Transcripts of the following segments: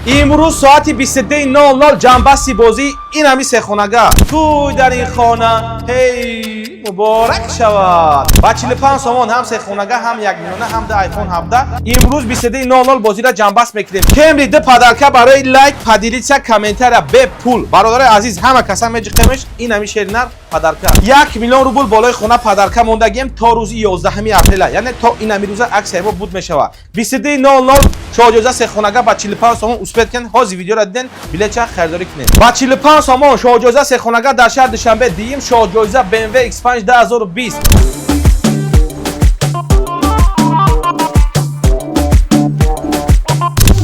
Имрӯз соати 22:00 ҷамъбасти бозӣ ин ҳами сехонага. Тӯй дар ин хона, ҳей, муборак шавад. Ба 45 сомон ҳам сехонага, ҳам 1 миллиона, ҳам да iPhone 17. Имрӯз 22:00 бозиро ҷамъбаст мекунем. Кемри ду подарка барои лайк, поделиться, комментария бепул. Бародарои азиз, ҳама каса меҷиқемеш. Ин ҳами шери нар подарка. 1 миллион рубл болои хона подарка мондагием то рӯзи 11 апрела, яъне то ин ҳами рӯза аксияи мо буд мешавад. 22:00 шоҳҷоиза сехонага ба 45 сомон. Успеть кунед, ҳозир видеоро диден, билетча харидорӣ кунед. Ба 45 сомон шоҳҷоиза сехонага дар шаҳри Душанбе. Диюм шоҳҷоиза BMW X5 2020.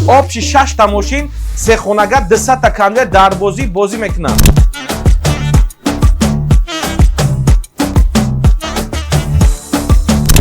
Общий шашта мошин, сехонага, 200-та конверт дар бозӣ бозӣ мекунанд.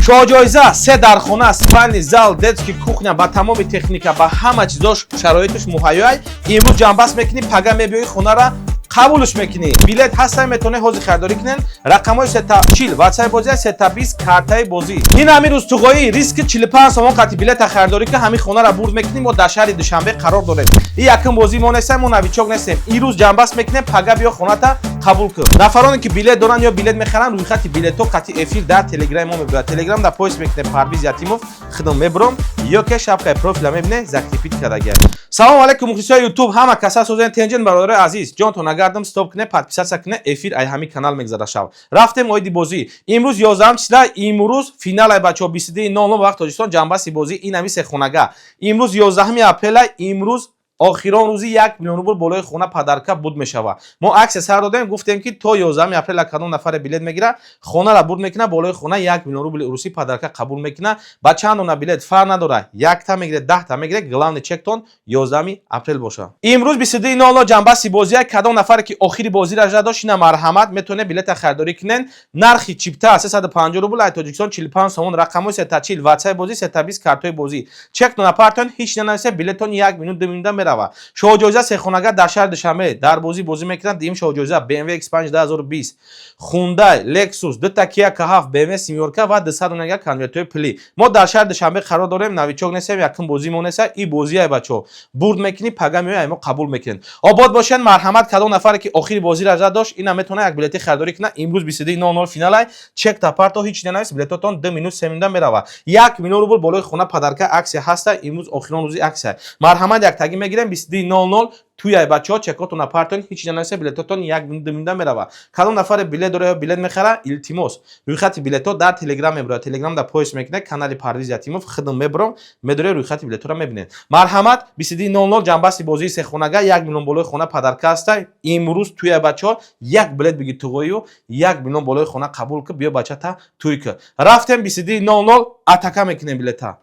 Шоҳҷоиза се дархона, спальный, зал, детский, кухня, ба тамоми техника, ба ҳама чизош шароиташ муҳайёай. Имрӯз ҷамъбаст мекунӣ, пага мебиёӣ, хонара қабулш мекунӣ. Билет ҳастан, метавонед ҳозир харидорӣ кунед. Рақамҳои 3 40 ватсаи бозӣ, 3 20 картаи бозӣ. Ин ҳамин рӯз туғоӣ риски 45 сомон қати билета харидорӣ ки ҳамин хонара бурд мекунӣ. Мо дар шаҳри Душанбе қарор дорем. Ин якум бозии мо нестем, мо новичок нестем. Ин рӯз ҷамъбаст мекунем, пага биё, хоната қабул кун. Нафароне ки билет доранд ё билет мехаранд, рӯйхати билетҳо қати эфир дар Телеграми мо мебурад. Телеграм дар поиск мекунем «Парвиз Ятимов», худам мебурам ё ки шапкаи профила мебине, закрепить кардагия. Салому алайкум, мухлисои Ютуб, ҳама каса созен, тенҷен. Бародарои азиз, ҷонтон нагардам, стоп куне, подписаться куне. Эфир ай ҳамин канал мегзара шав. Рафтем оиди бозӣ. Имрӯз 11 числа, имрӯз финалай, бачаҳо. 22:00 вақт Тоҷикистон ҷамъбасти бозӣ ин ҳами сехонага. Имрӯз 11 апрела, имрӯз охирон рӯзи 1 миллион рубл болои хона подарка буд мешавад. Мо аксия сар додем, гуфтем, ки то 11 апрела кадом нафаре билет мегирад, хонара бурд мекунад, болои хона 1 миллион рубли русӣ подарка қабул мекунад. Ба чанд дона билет фарқ надорад, якта мегиред, 10-та мегиред, главный чектон 11 апрел бошад. Имрӯз 22:00 ҷамъбасти бозия. Кадом нафаре ки охири бозиро жа дошт, ина марҳамат, метавонед билета харидорӣ кунед. Нархи чипта 350 рубл, ай Тоҷикистон 45 сомон. Рақамҳои 3 40 ватсаи бозӣ, 3 20 картои бозӣ. Чектона партон, ҳеҷ нанависед, билетон як минут, 2 минута меравад. Шоҳҷоиза сехонага дар шаҳри Душанбе дар бозӣ бозӣ мекунанд. Дуюм шоҳҷоиза BMW X5 2020, Hyundai, Lexus, дута Kia K7, BMW семёрка ва 200 конвертҳои пулӣ. Мо дар шаҳри Душанбе қарор дорем, новичок нестем, якум бозии мо неста. И бозиай, бачаҳо, бурд мекунӣ, пага меои, ай мо қабул мекунем. Обод бошед, марҳамат. Кадом нафаре ки охири бозиро жа дошт, ина метавонад як билети харидорӣ кунад. Имрӯз 22:00 финалай. Чек та парто, ҳеҷ нанавис, билетотон 2 минут, 3 минута меравад. 1 миллион рубл болои хона подарка аксия ҳаста. Имрӯз охирон рӯзи аксия. Марҳамат, яктагӣ мегирем. 22:00 туяй, бачаҳо, чекотона партон, ҳеҷ нанависа, билетотон як минут, 2 минута меравад. Кадом нафаре билет дора ё билет мехара, илтимос, рӯйхати билетҳо дар Телеграм мебурад. Телеграм дар поиск мекунед канали Парвиз Ятимов, худам мебурам, медоред, рӯйхати билетҳоро мебинед. Марҳамат, 22:00 ҷамъбасти бозии сехонага, 1 миллион болои хона подарка аста. Имрӯз туяй, бачаҳо, як билет биги, туғою 1 миллион болои хона қабул ки, биё, бачата туй ки. Рафтем, 22:00 атака мекунем билета.